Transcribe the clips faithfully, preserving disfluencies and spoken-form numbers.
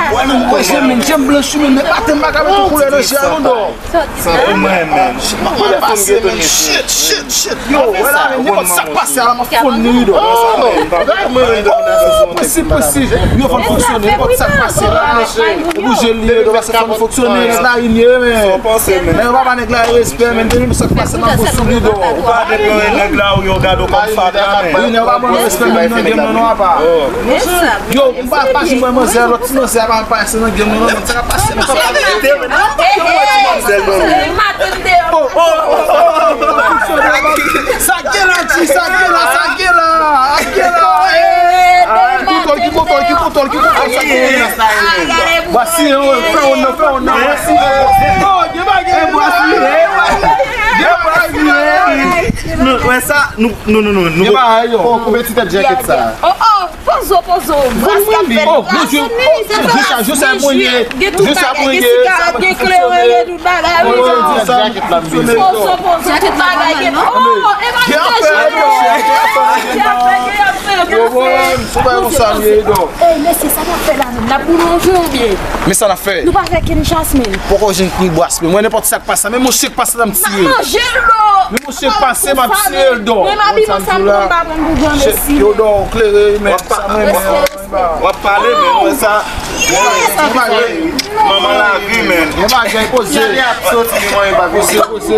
Mwen menm, je m blanch wi, men pa tèm bagay mwen tou koulè nan je a non, dò. Mwen menm. Mwen pase, men shit, shit, shit. Yo, wè la, men nenpòt sa k pase a la, m ap fonn li, dò. Oh, presi, presi. Yo, fò n fonksyone, nenpòt sa k pase la. Bouje li, dò, pase fò n fonksyone, nèg la, li ye, men. Men yo pa ba nèg la respè, men, depi sa k pase, m ap sou li, dò. Ou pa deplore nèg la, ou yo gade w kòm fatra, men. Wi, nèg pa ban nou respè, men, nan game nan, non, apa. Yo, m pa, pa janm wè manzè, lòt ti manzè a pa, pa pase nan game nan, non, men sa k ap pase, non, sa k ap pase. Sa gen la, ti, sa gen la, sa gen la, sa gen la, eh. Ki kontòl, ki kontòl, ki kontòl, ki kontòl, sa gen la. Vwasi, eh, fè yon nan, fè yon nan, vwasi. Oh, gen bagay, vwasi, eh. Gen bagay, eh. Non, wè sa, nou, non, non, non, nou. Gen bagay, yo. Koupe ti tèt jakèt sa. Oh, oh. Pozo, pozo, bras k ap fèt. Oh, Bondye, oh, Bondye, sa, Joseph Mwenye, Joseph Mwenye, gen sigarèt, gen kleren, gen tout bagay, wi. Pozo, pozo, tout bagay, gen, oh, e pa gen anpil, gen anpil, gen anpil. Ey, mesye, sa n ap fè la menm? N ap boule yon jou oubyen? Men sa n ap fè. Nou pa fè kenn chas, men. Poko jwenn ni bras, men mwen nenpòt sa k pase, men mwen chèk pase la m tire. M ap manje l, dò. Men mwen chèk pase, m ap tire l, dò. Mwen m abi konsa, m konn pa konn pou granmesi. Yo, dò, ou klere, men sa mwen, men. W ap pale, men mwen sa. Manman lavi, men. Gen bagay poze. Soti, gen manyen bagay. Poze, poze.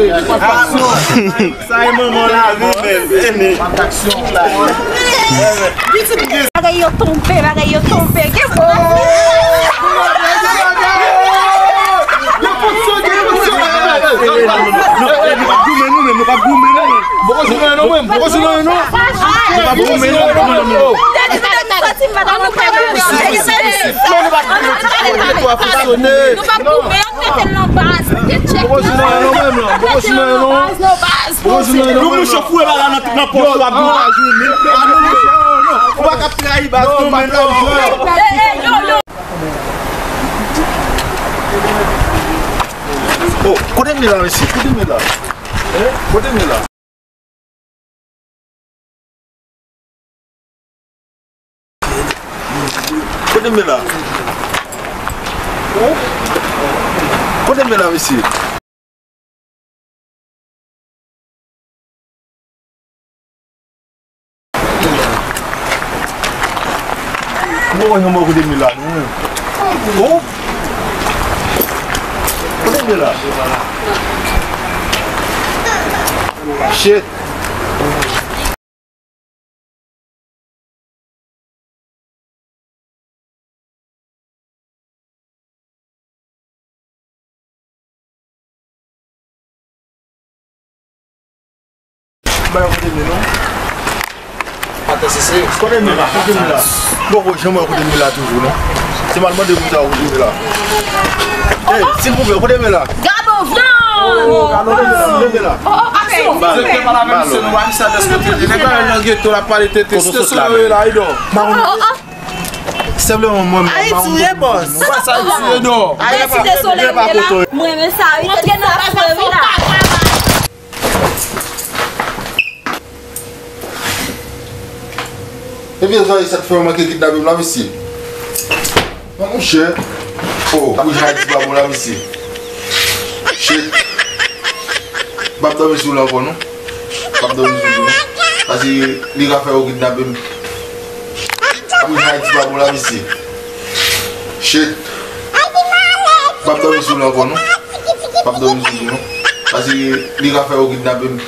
Sa e manman lavi, men. Vini. Bagay yo tonbe, bagay yo tonbe. Gen bon. Nou p ap goumen nou menm, nou p ap goumen nou menm. Poko jounen non menm, poko jounen non. Nou p ap goumen nou menm. Poko jounen non menm, non. Poko jounen non. Poko jounen non. Ou mouche foure bal la nan, nan pòch ou ap di w pa jwenn li. Ou pa ka trayi baz non, men non. Oh, kote m ye la, mesye? Kote m ye la? Kote m ye la? Kote m ye la? Kote m ye la, mesye? Bon, yon mò kote m ye la, non. Oh! Kote m ye la? Shit! Bay kote m ye non. Atè sese. Kote m ye la? Kote m ye la? Bon, bon, janm wè kote m ye la toujou non. Se m al mande moun sa yo kote m ye la. Ey, silvouplè, kote m ye la? Gado vyann! Kote m ye la? Kote m ye la? Oh, oh, aksyon! Balo. Balo. Nèg la nan geto, l ap pale tete. Kote w sot la, men? Senpleman mwen menm. Ayiti ye, bòs. Ou pa sa Ayiti ye, non. Ayiti te solèy ye la. Mwen renmen sa, wi. Rantre nan baz la, wi, la. Ebyen, zòrèy sa k fè yo manke kidnape m la, mesye. Mwen, monchè. Oh, bouj Ayiti pa bon la, mesye. Shit. M p ap dòmi sou li ankò, non. M p ap dòmi sou li, non. Paske li ka fè yo kidnape m. Bouj Ayiti pa bon la, mesye. Shit. M p ap dòmi sou li ankò, non. M p ap dòmi sou li, non. Paske li ka fè yo kidnape m.